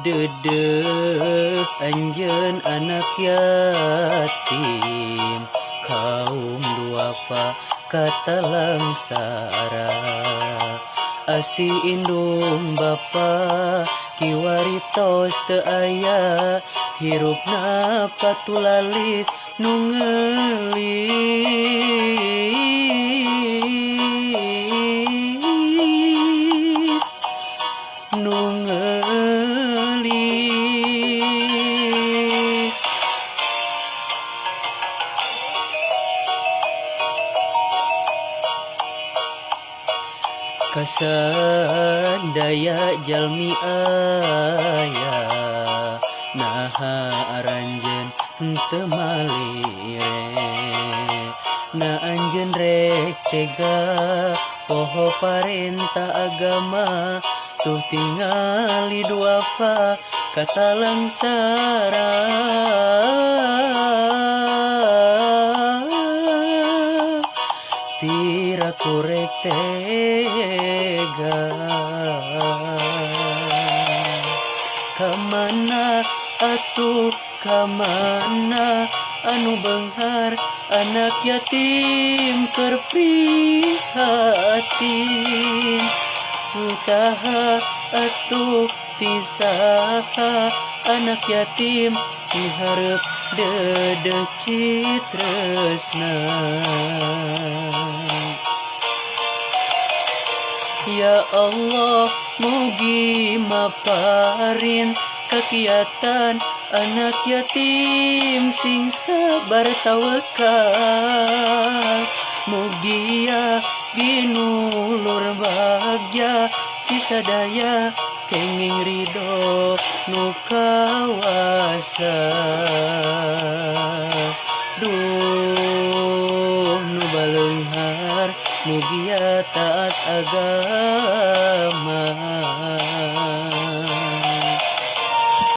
Dedeh anjeun anak yatim kaum duafa katalangsara asi indung bapa kiwari tos teu aya hirupna patulalis nu ngeulis nu ngeulis. Kasadaya jalmi aya naha aranjeun henteu malire na anjeun rek tega poho parentah agama tuh tingali duafa katalangsara. Piraku rek tega kamana atuh kamana anu beunghar anak yatim keur prihatin saha atuh ti saha anak yatim mihareup dedeh citresna. Ya Allah mugi maparin kakiatan anak yatim sing sabar tawakal mugia ginulur bagya tisadaya kenging ridho nu kawasa. Duh nu baleunghar mugia taat agama.